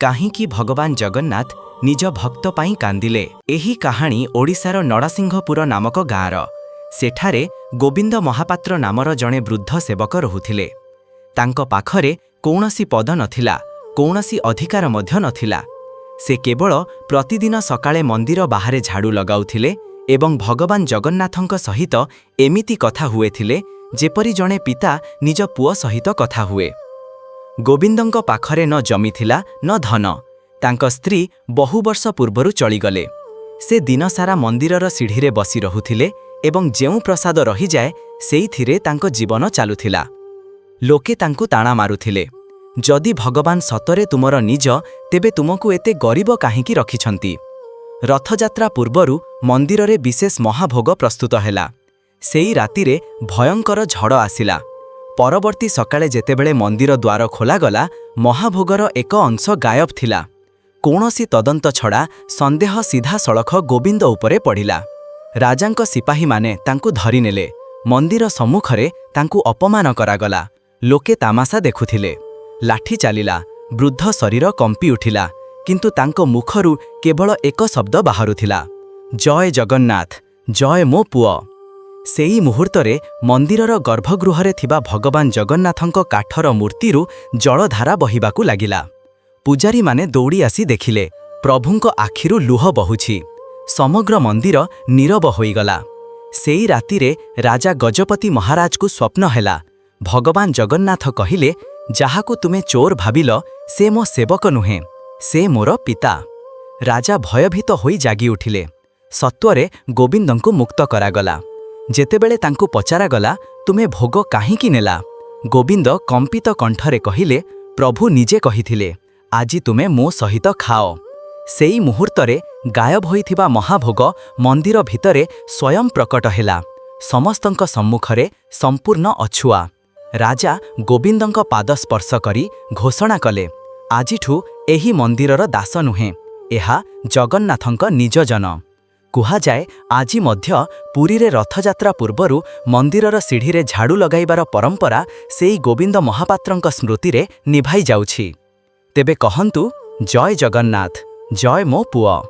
କାହିଁକି ଭଗବାନ ଜଗନ୍ନାଥ ନିଜ ଭକ୍ତ ପାଇଁ କାନ୍ଦିଲେ? ଏହି କାହାଣୀ ଓଡ଼ିଶାର ନରସିଂହପୁର ନାମକ ଗାଁର। ସେଠାରେ ଗୋବିନ୍ଦ ମହାପାତ୍ର ନାମର ଜଣେ ବୃଦ୍ଧ ସେବକ ରହୁଥିଲେ। ତାଙ୍କ ପାଖରେ କୌଣସି ପଦ ନଥିଲା, କୌଣସି ଅଧିକାର ମଧ୍ୟ ନଥିଲା। ସେ କେବଳ ପ୍ରତିଦିନ ସକାଳେ ମନ୍ଦିର ବାହାରେ ଝାଡୁ ଲଗାଉଥିଲେ ଏବଂ ଭଗବାନ ଜଗନ୍ନାଥଙ୍କ ସହିତ ଏମିତି କଥା ହୁଏଥିଲେ, ଯେପରି ଜଣେ ପିତା ନିଜ ପୁଅ ସହିତ କଥା ହୁଏ। ଗୋବିନ୍ଦଙ୍କ ପାଖରେ ନ ଜମି ଥିଲା, ନ ଧନ। ତାଙ୍କ ସ୍ତ୍ରୀ ବହୁ ବର୍ଷ ପୂର୍ବରୁ ଚଳିଗଲେ। ସେ ଦିନସାରା ମନ୍ଦିରର ସିଢ଼ିରେ ବସି ରହୁଥିଲେ ଏବଂ ଯେଉଁ ପ୍ରସାଦ ରହିଯାଏ, ସେଇଥିରେ ତାଙ୍କ ଜୀବନ ଚାଲୁଥିଲା। ଲୋକେ ତାଙ୍କୁ ତାଣା ମାରୁଥିଲେ, "ଯଦି ଭଗବାନ ସତରେ ତୁମର ନିଜ, ତେବେ ତୁମକୁ ଏତେ ଗରିବ କାହିଁକି ରଖିଛନ୍ତି?" ରଥଯାତ୍ରା ପୂର୍ବରୁ ମନ୍ଦିରରେ ବିଶେଷ ମହାଭୋଗ ପ୍ରସ୍ତୁତ ହେଲା। ସେଇ ରାତିରେ ଭୟଙ୍କର ଝଡ଼ ଆସିଲା। ପରବର୍ତ୍ତୀ ସକାଳେ ଯେତେବେଳେ ମନ୍ଦିର ଦ୍ୱାର ଖୋଲାଗଲା, ମହାଭୋଗର ଏକ ଅଂଶ ଗାୟବ ଥିଲା। କୌଣସି ତଦନ୍ତ ଛଡ଼ା ସନ୍ଦେହ ସିଧାସଳଖ ଗୋବିନ୍ଦ ଉପରେ ପଡ଼ିଲା। ରାଜାଙ୍କ ସିପାହୀମାନେ ତାଙ୍କୁ ଧରିନେଲେ। ମନ୍ଦିର ସମ୍ମୁଖରେ ତାଙ୍କୁ ଅପମାନ କରାଗଲା। ଲୋକେ ତାମାସା ଦେଖୁଥିଲେ। ଲାଠି ଚାଲିଲା। ବୃଦ୍ଧ ଶରୀର କମ୍ପି ଉଠିଲା, କିନ୍ତୁ ତାଙ୍କ ମୁଖରୁ କେବଳ ଏକ ଶବ୍ଦ ବାହାରୁଥିଲା, "ଜୟ ଜଗନ୍ନାଥ, ଜୟ ମୋ ପୁଅ।" ସେଇ ମୁହୂର୍ତ୍ତରେ ମନ୍ଦିରର ଗର୍ଭଗୃହରେ ଥିବା ଭଗବାନ ଜଗନ୍ନାଥଙ୍କ କାଠର ମୂର୍ତ୍ତିରୁ ଜଳଧାରା ବହିବାକୁ ଲାଗିଲା। ପୂଜାରୀମାନେ ଦୌଡ଼ି ଆସି ଦେଖିଲେ, ପ୍ରଭୁଙ୍କ ଆଖିରୁ ଲୁହ ବହୁଛି। ସମଗ୍ର ମନ୍ଦିର ନୀରବ ହୋଇଗଲା। ସେଇ ରାତିରେ ରାଜା ଗଜପତି ମହାରାଜକୁ ସ୍ୱପ୍ନ ହେଲା। ଭଗବାନ ଜଗନ୍ନାଥ କହିଲେ, "ଯାହାକୁ ତୁମେ ଚୋର ଭାବିଲ, ସେ ମୋ ସେବକ ନୁହେଁ, ସେ ମୋର ପିତା।" ରାଜା ଭୟଭୀତ ହୋଇ ଜାଗି ଉଠିଲେ। ସତ୍ୱରେ ଗୋବିନ୍ଦଙ୍କୁ ମୁକ୍ତ କରାଗଲା। ଯେତେବେଳେ ତାଙ୍କୁ ପଚରାଗଲା, "ତୁମେ ଭୋଗ କାହିଁକି ନେଲା?" ଗୋବିନ୍ଦ କମ୍ପିତ କଣ୍ଠରେ କହିଲେ, "ପ୍ରଭୁ ନିଜେ କହିଥିଲେ, ଆଜି ତୁମେ ମୋ ସହିତ ଖାଅ।" ସେଇ ମୁହୂର୍ତ୍ତରେ ଗାୟବ ହୋଇଥିବା ମହାଭୋଗ ମନ୍ଦିର ଭିତରେ ସ୍ୱୟଂ ପ୍ରକଟ ହେଲା, ସମସ୍ତଙ୍କ ସମ୍ମୁଖରେ, ସମ୍ପୂର୍ଣ୍ଣ ଅଛୁଆ। ରାଜା ଗୋବିନ୍ଦଙ୍କ ପାଦ ସ୍ପର୍ଶ କରି ଘୋଷଣା କଲେ, "ଆଜିଠୁ ଏହି ମନ୍ଦିରର ଦାସ ନୁହେଁ, ଏହା ଜଗନ୍ନାଥଙ୍କ ନିଜ ଜନ।" କୁହାଯାଏ, ଆଜି ମଧ୍ୟ ପୁରୀରେ ରଥଯାତ୍ରା ପୂର୍ବରୁ ମନ୍ଦିରର ସିଢ଼ିରେ ଝାଡୁ ଲଗାଇବାର ପରମ୍ପରା ସେଇ ଗୋବିନ୍ଦ ମହାପାତ୍ରଙ୍କ ସ୍ମୃତିରେ ନିଭାଇ ଯାଉଛି। ତେବେ କହନ୍ତୁ, ଜୟ ଜଗନ୍ନାଥ, ଜୟ ମୋ ପୁଅ।